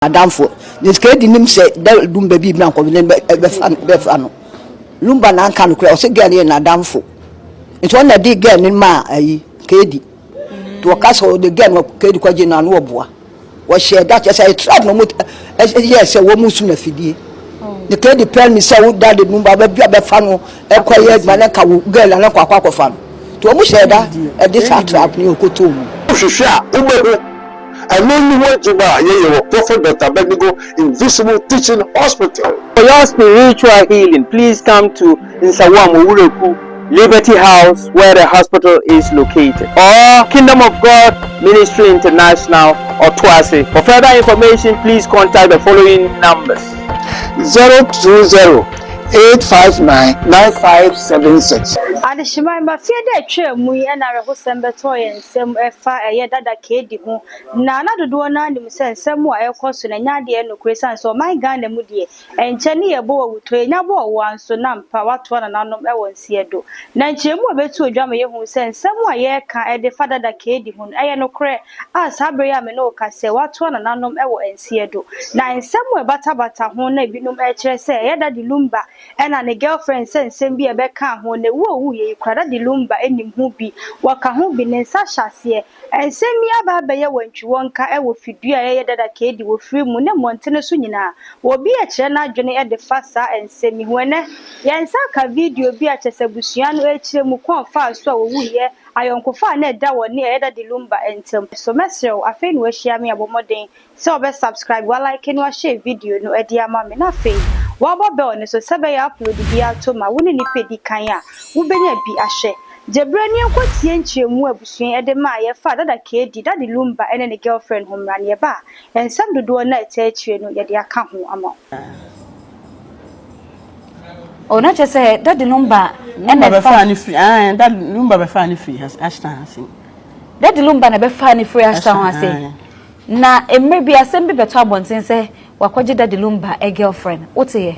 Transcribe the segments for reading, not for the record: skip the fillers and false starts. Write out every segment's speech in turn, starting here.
Adamfo ne sika di nim sɛ dɛ Lumba bi na nkɔm ne bɛfa bɛfa no. Lumba na anka no kora ɔsɛ girl no yɛ n'adamfo. Nti ɔna de girl no maa ayi Kedi. Nti ɔka sɛ ɔde girl no Kedi kɔgye no ano ɔboa. Wɔhyɛ da kyɛ sɛ ɛyɛ trap na wɔn yɛ sɛ wɔn sum afidie. Ne Kedi pɛ ne sɛ wo da de Lumba bɛbi a bɛfa no ɛkɔ yɛ adwuma na nka wo girl na nkɔ akɔ akɔfa no. Nti wɔn hyɛ da ɛde saa trap no ɔkɔtɔ mu. Wohwehwɛ a, wobɛhu. Ɛno ne ho adwuma a yɛyɛ wɔ Prophet Doctor Abednego Invisible Teaching Hospital. For your spiritual healing, please come to Nsawam Owureku Liberty House where the hospital is located or Kingdom of God Ministry International or Tuase. For further information, please contact the following numbers. 020 859 9576. Adehyeman ba fie da atwaa mu yi na awerɛhosɛm bɛtɔɔ yɛn nsam ɛfa ɛyɛ Dada KD ho. Na na dodoɔ no ara nim sɛ nsɛm a ɛrekɔ so no ɛnyɛ adeɛ nokorɛ esiane sɛ ɔman Ghana mu deɛ ɛnkyɛ ne yɛbɔ wɔ awutɔ yɛnya bɔ ɔwoa nso na ampa watoa nananom wɔ nseɛ do. Na nkyerɛmu a ɛbɛtu odwa ma yɛhu sɛ nsɛm a yɛreka de fa Dada KD ho no ɛyɛ nokorɛ a saa berɛ yi a me ne wo kasa yi watoa nananom wɔ nseɛ do. Na nsɛm a ɛbatabata ho na ebinom rekyerɛ sɛ ɛyɛ Daddy Lumba Ɛna ne girlfriend sɛ nsɛm bi a ɛbɛkaa ho, na wu a owuiɛ yi koraa Daddy Lumba nim ho bi, wɔka ho bi, ne nsa hyɛ aseɛ. Nsɛm yi aba abɛyɛ wantwiwɔnka wɔ fidua a ɛyɛ Dada Kedi wɔ firi mu ne mmɔntene so nyinaa. Obi rekyerɛ n'adwene de fa saa nsɛm yi ho. Ɛnnɛ, yɛn nsa aka video bi a kyerɛ sɛ abusua no rekyerɛ mu kwan a ɔfaa so a wɔwuiɛ, ayɔnkofa a na ɛda wɔne ɛyɛ Daddy Lumba ntam. So mɛsrɛ wo, afei na woahyia me a, bɔ mmɔden Sɛ ɔbɛ subscribe, wa like na wa share video no de ama me na afei wabɔ bell no so sɛ ɛbɛyɛ upload biara to ma wo ne nipa edi kan a wobɛnya bi ahwɛ. Gye berɛ ne yɛnkɔ tie nkyerɛmu a abusua yi de maa yɛ faa Dada KD, Daddy Lumba ne ne girlfriend ho mmra na yɛba a nsɛm dodoɔ no a ɛtaa akyire no yɛde aka ho ama wo. Oh, na kyerɛ sɛ Daddy Lumba ɛna ɛfa ne firi, ah, Daddy Lumba bɛfaa ne firi Ashton ase. Daddy Lumba na ɛbɛfaa ne firi Ashton ase. Na mmerɛ bi asɛm bi bɛtɔ abɔnten sɛ wakɔgye Daddy Lumba girlfriend. Woteeɛ?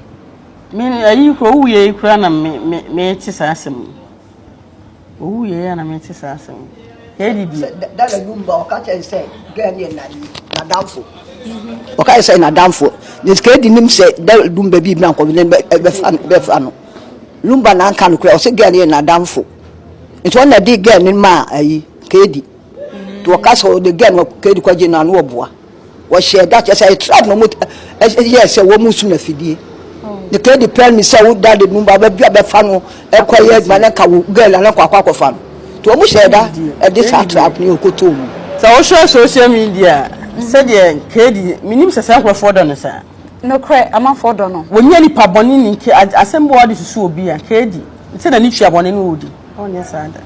Me ayi kura owuiɛ yi kura na me me mete saa asɛm yi. Owuiɛ yi a na mete saa asɛm yi. Yɛ didi. Sɛ Daddy Lumba ɔka kyerɛ sɛ girl no yɛ n'adamfo. Ɔka kyerɛ sɛ n'adamfo. Ne sika edi nim sɛ Daddy Lumba bi na nkɔm ne bɛfa bɛfa no. Lumba na anka no kura ɔsɛ girl no yɛ n'adamfo. Nti ɔna de girl no maa ayi Kedi. Nti wɔka sɛ ɔde gɛn no kɛdi kɔgye no ano ɔboa. Wɔhyɛ da kyɛ sɛ ɛyɛ trap na wɔn yɛ sɛ wɔn sum afidie. Ne kɛdi pɛ ne sɛ wo da de numba bɛbi a bɛfa no ɛkɔ yɛ adwuma na nka wo gɛn na nkɔ akɔ akɔfa no. Nti wɔn hyɛ da ɛde saa trap no ɔkɔtɔ mu. Sɛ wohwɛ social media a, sɛdeɛ KD, menim sɛ saa nkurɔfoɔ dɔ no saa. Nokorɛ, amanfoɔ dɔ no. Wɔnyɛ nipa bɔne ni, asɛm bi wɔ hɔ a wode susu obi a, KD, sɛ n'ani tua bɔne no ɔdi. Ɔnyɛ saa da.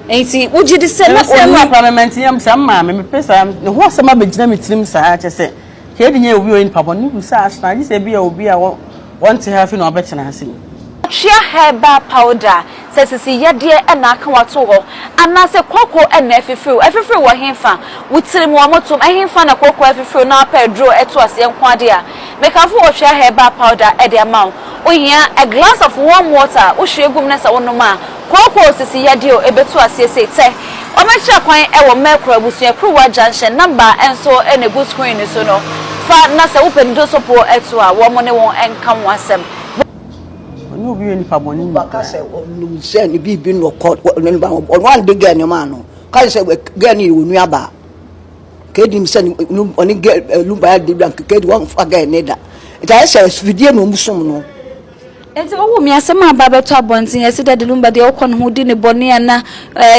Enti wogye di sɛ na onni. Ɛno koraa mɛma nti yam saa maame mepɛ saa ne ho asɛm abɛgyina me tirim saa kyɛ sɛ kɛdi nyɛ obi a ɔyɛ nipa bɔne ne hu sɛ asena agye sɛ ebi a obi a wɔnte ha afei na wabɛtena ase yi. Tua herbal powder sɛ sisi yadeɛ na aka wo ato hɔ anaasɛ kooko na afifiri wo. Afifiri wɔ hefa? Wo tirim, wɔ motom, ɛhefa na kooko afifiri wo na wapɛ aduro to aseɛ nko ara deɛ a, mekamfo Otua herbal powder de ama wo. Wohia a glass of warm water a wohwie gu mu na sɛ wonom a, kookoo sisi yadeɛ o, ɛbɛtu aseɛ sei. Tɛ wɔbɛkyerɛ kwan wɔ Mɛkora abusua kuruwa junction, number nso na ɛgu screen no so no, fa na sɛ wopɛ nidosopoɔ atu a, wɔn ne wo nka ho asɛm. Ɔne obi yɛ nipa bɔne ni Ɔka koraa. sɛ ɔnim sɛ ne biribi na ɔkɔ ne ba ɔno ande gɛɛ no maa no ɔka sɛ gɛɛ no yɛ onua baa. Kedi nim sɛ ɔne gɛ Lumba yɛ de Kedi wɔnfa gɛ ne da. Nti ayɛ sɛ fidie na ɔmu som no. Nti wohu me asɛm a aba abɛtɔ abɔnten yɛse Daddy Lumba deɛ wokɔ ne ho di ne bɔne a na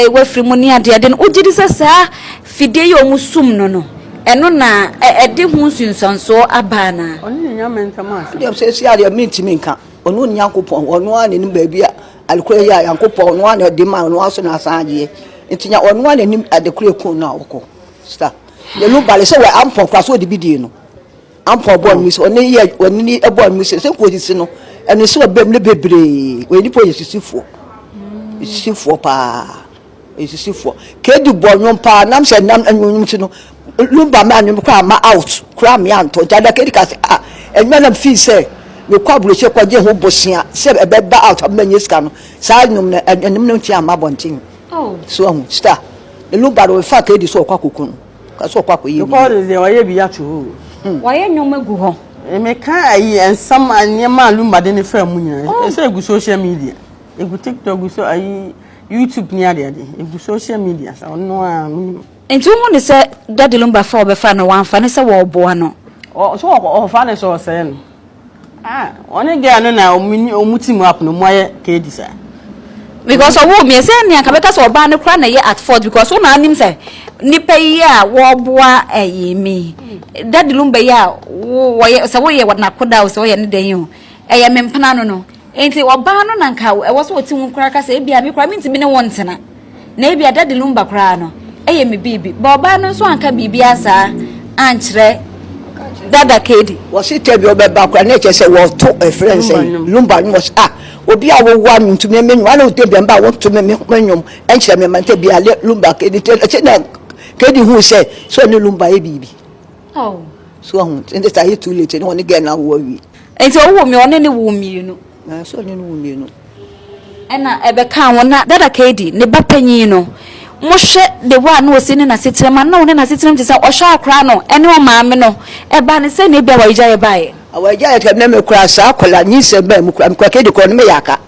wafiri mu ne adeade no wogye di sɛ saa fidie yi a ɔmu sum no no ɛno na ɛde ho nsunsuansoɔ aba anaa? Ɔne ne Nyame ntam asɛm. Deɛ sɛsi adeɛ mentumi nka ɔno Nyankopɔn ɔno ara na nim baabi a adekora yi a Nyankopɔn ɔno ara na ɛde ma ɔno ara so na asan agyeɛ nti nya ɔno ara na nim adekora ekun no a ɔkɔ. Sista, yɛ no bale sɛ wɔ ampɔn kora so ɔde bi die no. Ampɔn bɔ no sɛ ɔne yɛ ɔne ni ɛbɔ no sɛ sɛ nko sisi no ɛno sɛ ɔbɛm ne bebree wɔyɛ nipa ɔyɛ sisifoɔ sisifoɔ paa ɔyɛ sisifoɔ kedi bɔ nwom paa nam sɛ nam nwom ti no lumba ma nwom koraa ma out koraa me antɔ nti ada kedi ka sɛ ah ɛnwom nam fii sɛ mekɔ aburokyire kɔgye ho bosea sɛ ɛbɛba out abɛma nyɛ sika no saa nwom no ɛnwom no nti amma abɔnten so ahu star. Ne lumba no ɔfa kedi sɛ ɔkɔ akɔku no ka sɛ ɔkɔ akɔyɛ Recording deɛ ɔyɛ bi ato hɔ o. Wayɛ nneɛma gu hɔ. Meka ayi nsɛm nneɛma a Lumba de ne faa mu nyinaa. Ɛsɛ egu social media. Egu TikTok, egu so ayi YouTube ne ade ade. Egu social media sa ɔno a menim. Nti wohu ne sɛ Daddy Lumba fa ɔbɛfa no wamfa ne sɛ wɔɔboa no. Ɔ so ɔfa ne sɛ ɔsɛe no. Ah, ɔne girl no na ɔmo team up no ɔmo ayɛ KD saa. Because ɔwoo me ɛsɛ nea nka bɛka sɛ ɔbaa no koraa na ɛyɛ at fault because wo na anim sɛ nipa yi a wɔboa ɛyi mi Daddy Lumba yi a wɔyɛ sɛ woyɛ n'akoda o sɛ woyɛ ne dɛn o ɛyɛ me mpena no no nti ɔbaa no na nka ɛwɔ sɛ ɔte ho koraa ka sɛ ebia me koraa mentumi ne wo ntena. Na ebia Daddy Lumba koraa no, ɛyɛ me biribi. But ɔbaa no nso anka biribiara saa ankyerɛ Dada Kedi. Wɔse tɛ bi ɔbɛba koraa na ɛkyɛ sɛ wɔto ɛfrɛ no sɛ Lumba nnwom. Wɔse ah obi a wowa no ntumi me nnwom ana wote bɛn ba a wɔto me me nnwom ɛnkyerɛ me ma ntɛ bi a Lumba Kedi tɛ ɛkyɛ na Kedi hu sɛ sɛ ɔne Lumba yɛ biribi. Oh. So ahu nti sɛ ayɛ too late ne wɔne girl no awo awie. Nti ɔwoo me ɔne ne woo mmienu. Nanso ɔne no wo mmienu. Ɛna ɛbɛkaa ho na Dada Katie, ne ba panyin no, mohwɛ the way a na ɔsi ne n'asetenam a, na ɔne n'asetenam te sɛ ɔhwɛ akwadaa no ne ɔmaame no. Ɛbaa no sɛ na ebia awaregyaeɛ baeɛ. Awaregyaeɛ kɛ na me koraa saa akwadaa nyinsɛn baa mu koraa, me koraa Katie koraa ɔne me yɛ aka.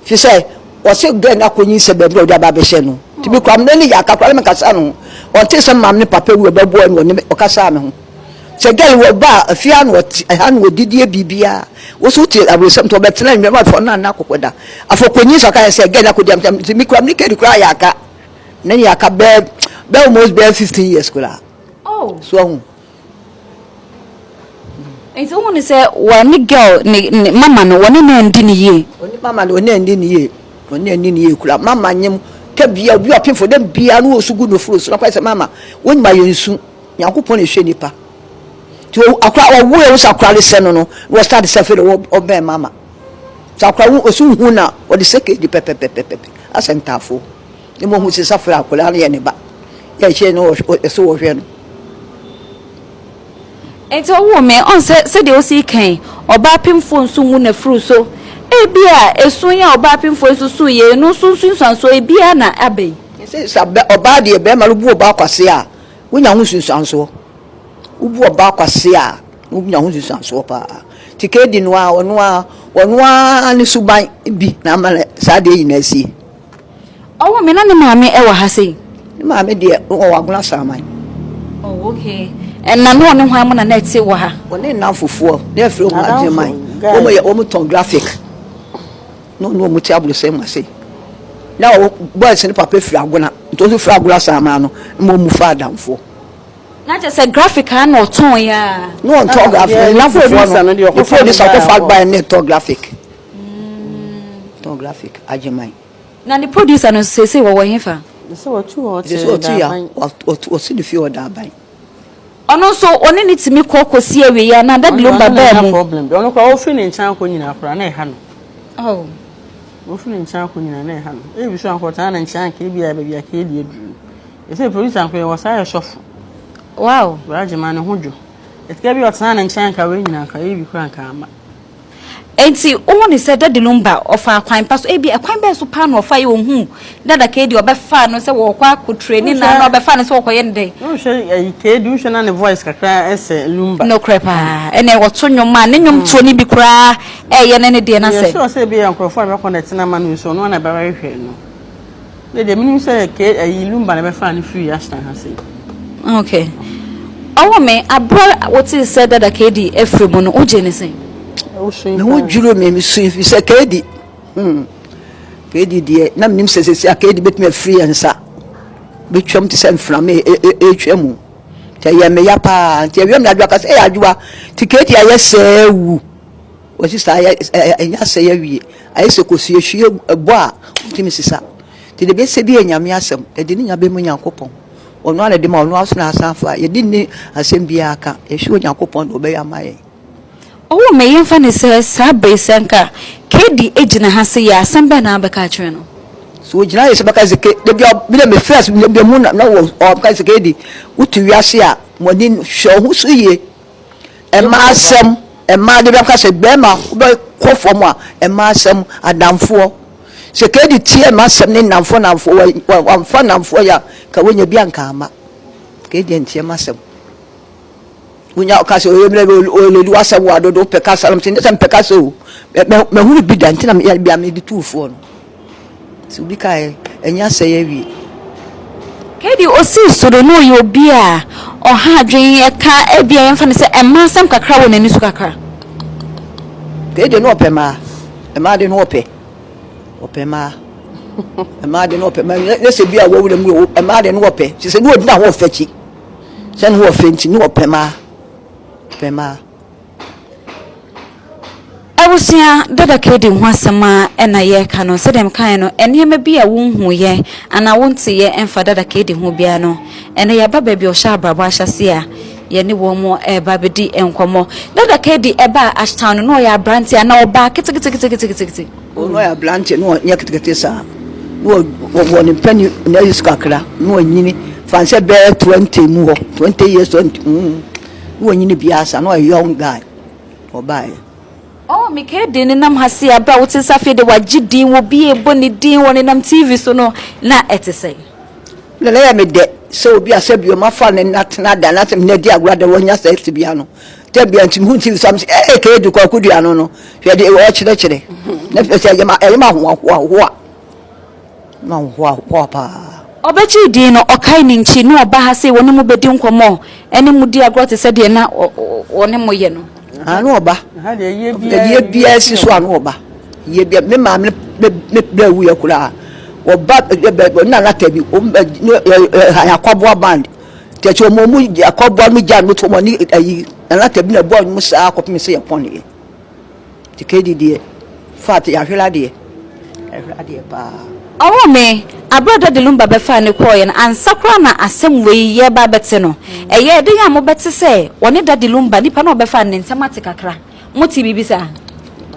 Fi sɛ ɔse girl no akɔ nyinsɛn baabi na ɔde aba abɛhyɛ no. Nti me koraa me ne no yɛ aka koraa na menkasa ne ho. Ɔntee sɛ me maame ne papa awu a ɔbɛboa no ɔne me ɔkasaa me ho. Sɛ girl wɔ ba a afie ha na ɔte ɛha na ɔdidi yɛ biribiara wo so wote abrosɛm nti ɔbɛtena nnwam afɔ no anna akɔkɔ da afɔ kɔnyin so aka yɛ sɛ girl no akɔdi amtam nti me kura me ne kɛdi koraa yɛ aka ne yɛ aka bɛɛ bɛɛ almost bɛɛ 15 years koraa oh. so ahu nti wohu ne sɛ wɔne girl ne ne mama no wɔne no andi ne yie ɔne mama no ɔne andi ne yie ɔne andi ne yie kura mama nyem ka bia obi ɔpemfo dɛ bia no wɔ so gu no furo so na kɔ sɛ mama wonyima yɛ nsu Nyankopɔn na ehwɛ nipa. Nti akora ɔwo ehu sɛ akora de sɛ no no na wɔ start sɛ afei de ɔbɛn mama. Sɛ akora wo osu hu na ɔde sɛ kedi pɛpɛpɛpɛpɛ asɛ ntaafo. Ne mo hu sɛ safra akora no yɛ ne ba. Yɛ kyerɛ no ɛsɛ wɔhwɛ no. Nti ɔwoo me, ɔn sɛ sɛdeɛ ɔsii kan, ɔbaa pemfoɔ nso ngu n'afuru so. Ebia esu yi a ɔbaa pemfoɔ yi nso suiɛ yi, ɛno nso nsunsuansoɔ ebiara na aba yi. Sɛ ɔbaa deɛ bɛrima no bu ɔbaa kwasea a, Wonya ho nsunsuansoɔ. Wobu ɔbaa kwasea a, wonya ho nsunsuansoɔ paa. Nti Kedi no ara, ɔno ara, ɔno ara ne suban bi na ama no saa adeɛ nyinaa asie. Ɔwɔ me na ne maame wɔ ha sei. Ne maame deɛ ɔwɔ Agona Saman. Oh okay. Ɛna na ɔne hwan mo na na ɛte wɔ ha? Ɔne nnamfofoɔ na ɛfrɛ wɔn Agyeman. Wɔn yɛ wɔn tɔn graphic. Na ɔne wɔn te abrosɛm mu ase. Na ɔwɔ boys no papa firi Agona, nti ɔnso firi Agona saa maa no ma wɔn fa adamfoɔ. Na kyerɛ sɛ graphic a na ɔtɔn yi ara. Na ɔntɔn graphic, ne nnamfofoɔ no, ne producer ɔkɔfa baeɛ no na ɛtɔ graphic. Tɔn graphic, Agyeman. Na ne producer no nso seesei wɔwɔ hefa? Sɛ wɔtu hɔ te sɛ ya, wɔsi ne fie wɔ Daaban. Ɔno nso ɔne ne tumi kɔ kɔsi awieeɛ anaa Daddy Lumba baa mu. Problem bi ɔno koraa ɔfiri ne nkyɛn akɔ nyinaa koraa na ɛha no. Oh. Ɔfiri ne nkyɛn akɔ nyinaa na ɛha no. Ebi so ankɔ ɔtena ne nkyɛn anka ebi a baabi a kɛdi aduru no. Ɛsɛ producer nko yɛ wɔ saa yɛ sɔfo. Wow. Wura ma ne ho dwo. Ɛtika bi ɔtena ne nkyɛn anka wei nyinaa anka ebi koraa anka ama. Enti wohu no sɛ Daddy Lumba ɔfaa kwan pa so? Ebia ɛkwan bɛn so paa na ɔfaeɛ ɔhuu Dada Kaydi ɔbɛfaa no sɛ wɔrekɔ akɔ training no anaa ɔbɛfaa no sɛ wɔrekɔyɛ no dɛn? Wohwɛ ɛyi Kaydi wohwɛ na ne voice kakra ɛsɛ Lumba. Nokorɛ paa ɛnɛ ɔto nnwom a ne nnwom toɔ no bi koraa ɛyɛ ne ne deɛ na sɛ. Meyɛ sure sɛ ebia nkorɔfoɔ a bɛkɔ na ɛtena ama no nso ɔno ara na ɛbɛhwehwɛ no. Me deɛ menim sɛ ke ayi lumba na bɛfaa no firii Ashton ha sei. Okay. Ɔwɔ me, aberɛ a wotee sɛ Dada KD afiri mu no, wogyee no sɛn? Me ho dwiriw me, mesui ɛfiri sɛ KD, hmm, KD deɛ, na menim sɛ sɛsi a KD bɛtumi afiri yɛn nsa, bɛtwam te sɛ mframa ɛretwa mu. Nti ɛyɛ me ya paa, nti awia me adwoa ka sɛ, ɛyɛ adwoa, nti KD ayɛ sɛɛ wu. Wɔsi saa yɛ ɛnyɛ asɛe awie. Ayɛ sɛ kosua hwie bɔ a wontumi nsesa. Nti deɛ ɛbɛsɛ bi yɛ Nyame asɛm. Yɛde ne nya bɛma Onyankopɔn. Ɔno ara na ɛde ma, ɔno ara nso na asan afa. Yɛde nni asɛm biara ka. Yɛhwɛ Onyankopɔn deɛ ɔbɛyɛ ama yɛn. Ɔwɔ me, yɛmfa no sɛ saa bere yi sɛ anka Katie gyina ha sei a, asɛm bɛn na wobɛka akyerɛ no? So ogyina yɛ sɛ bɛka sɛ ke, da bi a, me deɛ me first, me deɛ mu na na wɔ, ɔka sɛ Katie, wote wiase a, mo ani hwɛ wo ho so yie. Mmaa asɛm, mmaa de bɛka sɛ bɛrima wobɛkɔ fam a, mmaa asɛm, adamfoɔ. Sɛ kɛdi tie mma asɛm ne nnamfoɔ nnamfoɔ, wamfa nnamfoɔ yɛ a, ka wonya bi anka ama. Kɛdi antie mma asɛm. Wonya ɔka sɛ ɔyɛ mmerɛ bi ɔlɛdi w'asɛm wɔ adodo wopɛ kasa no sɛ sɛ mpɛ kasa o mahunu bi da nti na meyɛ bia mede tuufoɔ no sɛ obi kaeɛ ɛnyɛ asɛe awie. Kedi osii so no na ɔyɛ obi a ɔha adwene ɛka ebia yɛmfa no sɛ mmaa asɛm kakra wɔ n'ani so kakra. Kedi na ɔpɛ mmaa mmaa de na ɔpɛ ɔpɛ mmaa mmaa de na ɔpɛ mmaa ne sɛ bi a wɔwura mu mmaa de na ɔpɛ sɛ sɛ ne ɔgyina hɔ ɔfɛ akyi. Sɛ ne ho wɔ fɛ nti ne ɔpɛ maa, ɔpɛ maa. Abusua, Dada Kedi ho asɛm ara na yɛreka no. Sɛdeɛ mekaeɛ no, nneɛma bi a wonhuiɛ anaa wonteeɛ mfa Dada Kedi ho biara no, ɛnnɛ yɛaba baabi a ɔhyɛ abrabɔ ahyɛaseɛ a yɛne wɔn reba abɛdi nkɔmmɔ. Dada Kedi baa Ashtown no, na ɔyɛ aberanteɛ anaa ɔbaa keteketeketekete? Ɔno ɔyɛ aberanteɛ na ɔnyɛ ketekete saa na ɔwɔ ne mpani na ayi so kakra na ɔnyini fa sɛ bɛyɛ 20 mu hɔ 20 years 20 mm na ɔnyini biara saa na ɔyɛ young guy ɔbaeɛ. Oh, Mikael de nenam ha sei abere a wote sɛ afei de wagye din wɔ bi rebɔ ne din wɔ nenam TV so no na ɛte sɛn? Na na ɛyɛ me dɛ sɛ obi a sɛ bio mafa ne nna tena da na sɛ mene di agorɔ da wanya saa tebea no tebea nti mehu TV so am sɛ ee kɛyɛ du kwaku dua no no hwɛ de ɔkyerɛkyerɛ na fɛ sɛ ɛyɛ ma ɛyɛ ma ahoahoahoa ma ahoahoa paa. Ɔbɛgyee din no, ɔkae ne nkyi na ɔba ha sei wɔne mo bɛdi nkɔmmɔ ɛne mo di agorɔ te sɛ deɛ na wɔne mo yɛ no. Ah, na ɔba. Ɛyie biara si so a na ɔba. Yie bia me maame me me bɛ wuyɛ koraa. Ɔba bɛ na nata bi ɔmo bɛ ne ɛ akwaboa band. Tɛkyɛ ɔmo ɔmo akwaboa no gya no to ɔmo ne ayi nata bi na ɛbɔ ɔmo saa kɔpem sɛ yɛ pɔn yɛ. Nti kedi deɛ fat yɛahwere adeɛ yɛahwere adeɛ paa. Ɔwoo me, aberɛ a Daddy Lumba bɛfaa no kɔeɛ no, ansa koraa na asɛm wei yɛreba abɛte no, ɛyɛɛ den a mobɛte sɛ ɔne Daddy Lumba, nipa no a ɔbɛfaa no, ne ntam ate kakra. Motee biribi saa?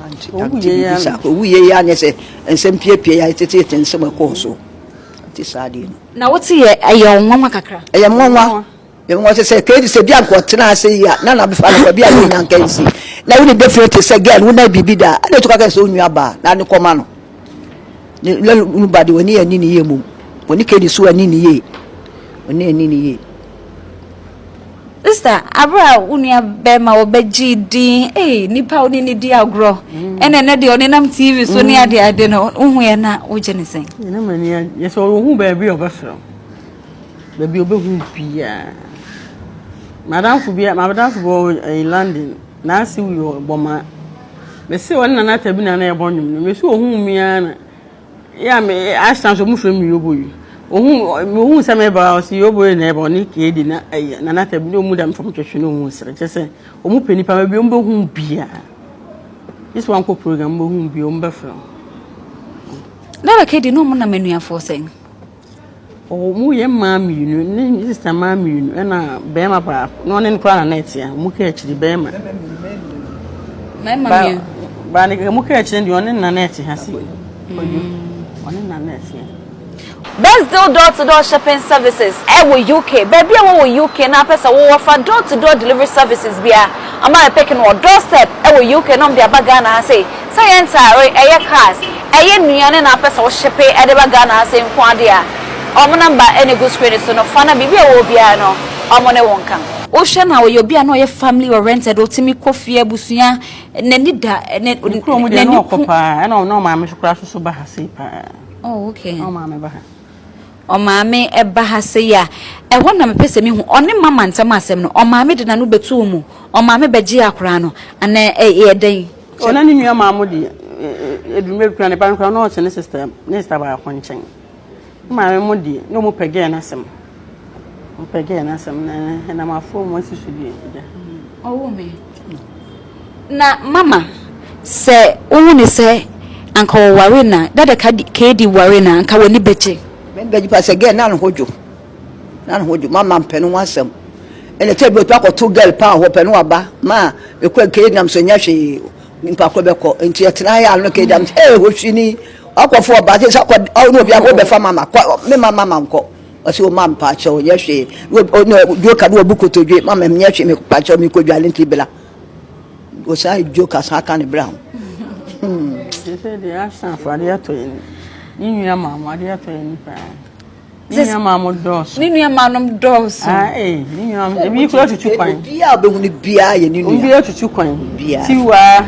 Ante biribi saa. Ɔwuiɛ yi ara nyɛ sɛ nsɛm piapia yi a yɛteteete nsɛm a ɛkɔɔ so. Ante saa adeɛ no. Na woteeɛ, ɛyɛ wo nwanwa kakra? Ɛyɛ me nwanwa. Ɛwɔ sɛ sɛ kɛdi sɛ bi anka ɔtena ase yi a na na bɛfa no kɔ bi a wonya nka nsi na wone definitely sɛ girl wo na biribi da ɛna ɛtu kaka sɛ onua baa na ne kɔma no ne ne ba de wɔne ani ne yie mom wɔne kɛdi so ani ne yie wɔne ani ne yie. Sister, abere a wo nua bɛrima wɔbɛgye din ee nipa a wone ne di agorɔ ɛna ɛnɛ deɛ ɔne nam TV so ne ade ade no wohu yɛ na wogye ne sɛn? Ɛna m'ani agye sɛ ɔhu baabi a ɔbɛfrɛ wo. Baabi a ɔbɛhu biara. M'adamfo bi m'adamfo bi wɔ ɛyi London, n'ase wui wɔ Bɔmaa. Mese ɔne Nana Tabi na na yɛbɔ nnwom no, mese ohuu me ara na yɛ a me Ashtown nso wɔfrɛ me Yobo yi. Ohuu ohuu sɛ meba a ɔse Yobo yi na ɛba ɔne KD na ɛyi Nana Tabi na wɔn da me fam twetwe na wɔn sere kyerɛ sɛ wɔn pɛ nipa baabi a wɔbɛhu biara. Gye sɛ wankɔ program wɔbɛhu biara wɔbɛfrɛ wo. Nana KD na wɔn nam anuafoɔ sɛn? Ɔwɔ yɛ mmaa mmienu, ne sista mmaa mmienu ɛna barima baako. Na ɔne no koraa na na ɛte a, wɔn kaa akyiri barima. Mmarima mmienu. Ba ne wɔn kaa akyiri deɛ ɔne no na na ɛte ha sei. Kwadwo, ɔne no na na ɛte ha. Best deal door to door shipping services ɛwɔ UK. Baabi a wowɔ UK na apɛ sɛ wo wɔfa door to door delivery services biara, ɔma yɛ pick no wɔ doorstep ɛwɔ UK na wɔde aba Ghana ha sei. Sɛ ɛyɛ ntaare, ɛyɛ cars, ɛyɛ nnuane na apɛ sɛ wo shipe de ba Ghana ha sei nko ara deɛ a, wɔn number na ɛgu screen so no, fa na biribi a ɛwɔ hɔ biara no, wɔn ne wo nka. Wohwɛ no a, ɔyɛ obi a na ɔyɛ family oriented, ɔtumi kɔ fie, abusua, n'ani da, Ne kurom deɛ na ɔkɔ paa, ɛna ɔmaame nso koraa soso ba ha sei paa. Oh, okay. Na ɔmaame ba ha. Ɔmaame ba ha sei a, ɛhɔ na mepɛ sɛ mehu. Ɔne mama ntam asɛm no, ɔmaame de n'ano bɛtoo mu, ɔmaame bɛgyee akwadaa no, anaa ɛyɛ dɛn? Ɔna ne nua maa mo deɛ, ɛduru mmerɛ bi koraa ne ba no koraa na ɔte ne sister ne sister baako nkyɛn. Ne maame mo deɛ, na ɔmo pɛ gɛɛ n'asɛm. Ɔmo pɛ gɛɛ n'asɛm na ɛnam afoɔ mu asi so deɛ agya. Ɔwoo me. Na mama, sɛ wohu ne sɛ anka ɔware na, dada KD ware na anka w'ani bɛgye? M'ani bɛgye paa sɛ gɛɛ na ne ho dwo. Na ne ho dwo. Mama mpɛ ne ho asɛm. Ɛna kyɛ bi otumi akɔto girl paa hɔ pɛ ne waba ma mekɔ nkɛyɛ nam so nyɛ hwee nipa koro bɛkɔ nti ɛtena yɛ ano kɛyɛ dam ee hwini wakɔfo ɔba sɛ akɔ ɔne obi akɔ bɛfa mama kɔ me ma mama nkɔ ɔsɛ o ma mpa kyɛw nyɛ hwee ɔne joka ne ɔbu kotodwe mama nyɛ hwee me pa kyɛw me kɔ dwale nti bla ɔsan joka san ka ne bra ho. Sɛ deɛ asanfo adeɛ atɔ yɛn ne nua maamo adeɛ atɔ yɛn paa. Ne nua maa mo dɔɔso. Ne nua maa nom dɔɔso. Ah, eh, ne nua maa ebi kura tutu kwan. Obiara a ɔbɛhu no biara yɛ ne nua. Obiara tutu kwan. Obiara. Tiwa,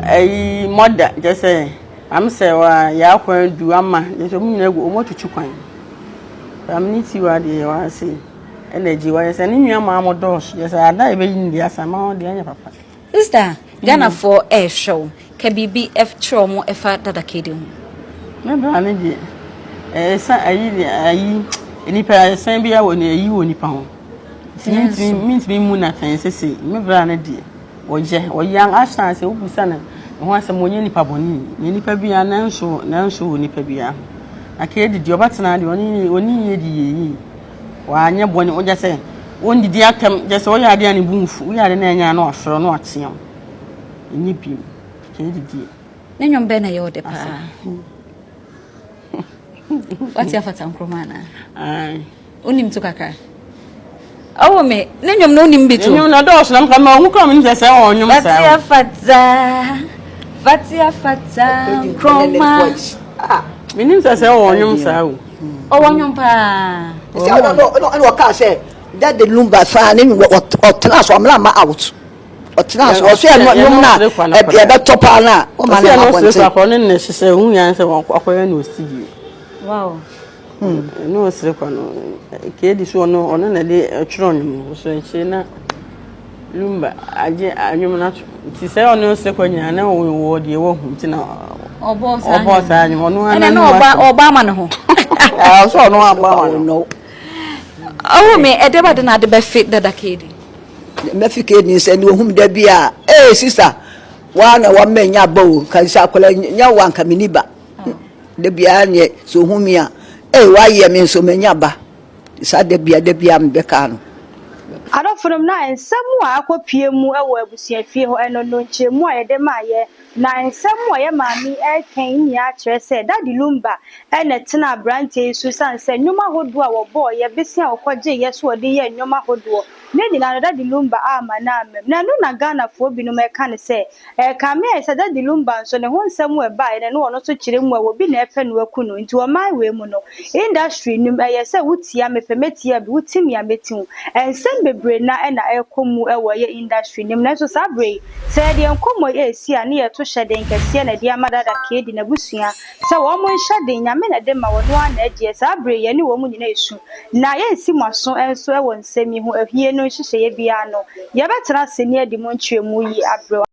ɛyi mɔda kyɛ sɛ am sɛ wa yɛ akwan du ama kyɛ sɛ ɔmo nyinaa gu ɔmo atutu kwan. Am ne tiwa deɛ yɛ wɔ ase ɛna agye wa yɛ sɛ ne nua maa mo dɔɔso kyɛ sɛ ada a yɛbɛyi ne deɛ asa ma deɛ ɛnyɛ papa. Sister, Ghanafoɔ ɛrehwɛ wo, ka biribi kyerɛ wɔn ɛfa Dada Kedi ho. Me bra no deɛ, ɛsa ayi deɛ ayi nipa ɛsan bi wɔ ne ayi wɔ nipa ho. Nti mintumi mintumi mu na fɛn sese me bra no deɛ ɔyɛ ɔyɛ asan sɛ wobisa no ne ho asɛm ɔnyɛ nipa bɔne ne nipa bia nanso nanso wɔ nipa bia ho. Na kedi deɛ ɔbɛtena deɛ ɔne ɔne yie di yie yie. Wanyɛ bɔne, wogye sɛ wondidi atɛm, gye sɛ woyɛ adeɛ a ne bo mfu, woyɛ adeɛ na ɛnyɛ a na wafrɛ wo na watea wo. Ɛnyɛ bio, kyɛ didie. Ne nnwom bɛn na ɛyɛ wo dɛ paa? Wate afata nkrɔma anaa? Ae. Wonim to kakra? Ɔwɔ me, ne nnwom no wonim bi to? Ne nnwom no dɔɔso na mka ma ɔhu kora menim sɛ sɛ ɔwɔ nnwom saa. Fati afata, fati afata nkrɔma. Menim sɛ sɛ ɔwɔ nnwom saa o. Ɔwɔ nnwom paa. Sɛ ɔno ɔno ɔno ɔkaa sɛ Daddy Lumba faa ne nnwom ɔtena so ɔmena ma out ɔtena so ɔso ɛno nnwom na ɛbɛtɔ paa na ɔma ne ma abɔnten. Ɔsɛ ɛno ne hyehyɛ ohun yan sɛ wakɔyɛ no studio. Wow. Ɛno ɔsere kwa no keedi so ɔno ɔno na ɛde ɛtwerɛ nnwom no so akyire na Lumba agye anwom no ato nti sɛ ɔne ɔsere kwa nyinaa na ɔwɔ deɛ wahu nti na ɔbɔɔ saa ɔbɔɔ saa anwom ɔno ara ɛna na ɔba ɔba ama ne ho ɔsɛ ɔno abɔ ama no ɔwɔ me ɛdɛ ba de na ade bɛfe dada keedi mɛfe keedi sɛ ne ohum da bi a ee sista waa na wama nya ba o nka sɛ akwadaa nya wa nka meni ba da biara neɛ sɛ ohum mi a ee wayɛ me nso manya ba Saa da biara da biara mebɛkaa no. Adɔfonom, na nsɛm a akɔpue mu wɔ abusuafie hɔ no no nkyerɛmu a yɛde maeɛ, na nsɛm a yɛn maame yi reka yi nyinaa kyerɛ sɛ Daddy Lumba na ɛtenaa aberanteɛ yi so esiane sɛ nnwom ahodoɔ a wɔbɔeɛ, bese a wɔkɔgyeeɛ sɛ wɔde yɛɛ nnwom ahodoɔ, ne nyinaa no Daddy Lumba amma no ammam. Na ɛno na Ghanafoɔ binom reka no sɛ Ɛrekame ayɛ sɛ Daddy Lumba nso ne ho nsɛm a ɛbaeɛ no ne ɔno nso kyerɛ mu a obi na ɛrepɛ no aku no nti ɔman wei mu no industry no mu ɛyɛ sɛ wotia me pɛ mɛtia bi wote me a mɛti wo nsɛm bebree na ɛna ɛrekɔ mu wɔ ɛyɛ industry no mu nanso saa berɛ yi sɛ yɛde yɛn nkɔmmɔ yi ɛresi a ne yɛto hyɛden kɛseɛ na ɛde ama Dada Kedi n'abusua sɛ wɔn nhyɛ den Nyame na ɛde ma ɔno ara na ɛgyeɛ saa berɛ yi yɛne wɔn nyina ɛsu na yɛnsi mo aso nso wɔ nsɛm yi ho ahwie no nhyehyɛeɛ biara ano yɛbɛtena ase ne adi mo nkyerɛmu yi abrɛ.